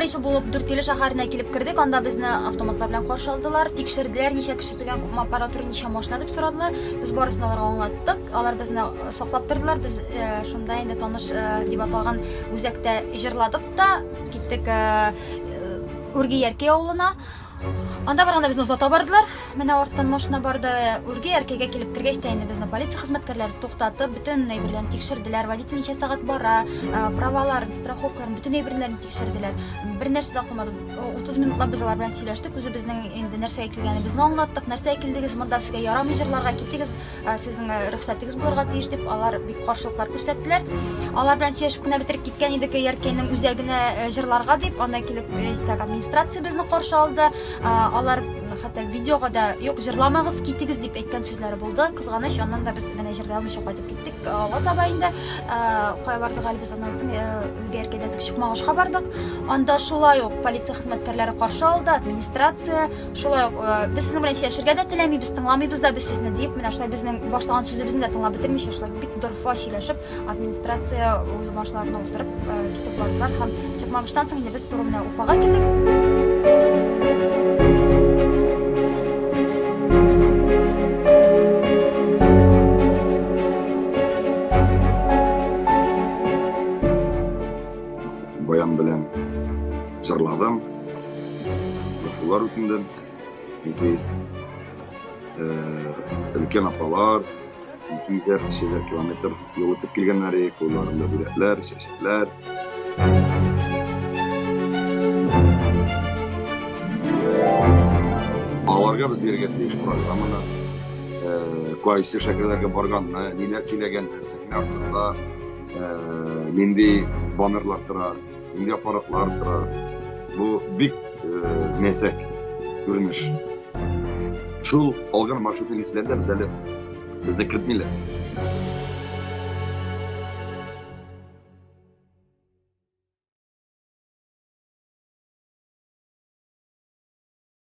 беренче булып Дүртөйле шәһәренә килеп кердек. Анда безне автоматлар белән каршы алдылар, тикшерделәр, ничә кеше килгән, күпме аппаратура, ничә машина дип сорадылар. Без барысын аларга аңлаттык. Алар безне саклап тордылар. Без э, шунда инде таныш э, дип аталган үзәктә җырладык та, киттек э, Үрге Яркәй авылына. Анда барганда безне озата бардылар. Менә арттан машина барды. Үрге Яркәйгә килеп кергәч тә инде безне полиция хезмәткәрләре туктатып, бөтен әйберләрен тикшерделәр. Водитель ничә сәгать бара, праваларын, страховкаларын, бөтен әйберләрен тикшерделәр. Бер нәрсә дә калмады. 30 минутлап без алар белән сөйләштек. Үзебезнең инде нәрсәгә килгәнебезне аңлаттык. Нәрсәгә килдегез, монда сезгә ярамый җырларга, китегез. Сезнең рөхсәтегез булырга тиеш дип, алар бик каршылыклар күрсәттеләр. Алар белән сөйләшеп кенә бетереп киткән идек Яркәйнең үзәгенә җырларга дип, анда килеп җитсәк, администрация безне каршы алды. Алар хәтта видеога да юк, җырламагыз, китегез дип әйткән сүзләре булды. Кызганыч, аннан да без менә җырлый алмыйча кайтып киттек. Алга таба инде кая бардык әле без аннан соң Яркәйдән Чукмагышка бардык. Анда шулай ук полиция хезмәткәрләре каршы алды, администрация. Шулай ук э, без сезнең белән сөйләшергә дә теләмибез, тыңламыйбыз да без сезне дип, менә шулай безнең башлаган сүзебезне дә тыңлап бетермичә, шулай бик дорфа сөйләшеп, администрация үз машиналарына утырып э, китеп бардылар һәм Чакмагыштан соң инде без туры менә Уфага килдек. Баян белән җырладым. Гафулар үтендем. Чөнки өлкән апалар 200 300 километр юл үтеп килгәннәр, кулларында бүләкләр, чәчәкләр. Аларга без бирергә тиеш программаны, кайсы шәһәрләргә барганны, ниләр сөйләгәнне, сәхнә артында нинди баннерлар тора, Нинди аппаратлар тора. Бу бик мәзәк күренеш. Шул алган маршрутны нисбәтләп без әле безне кертмиләр.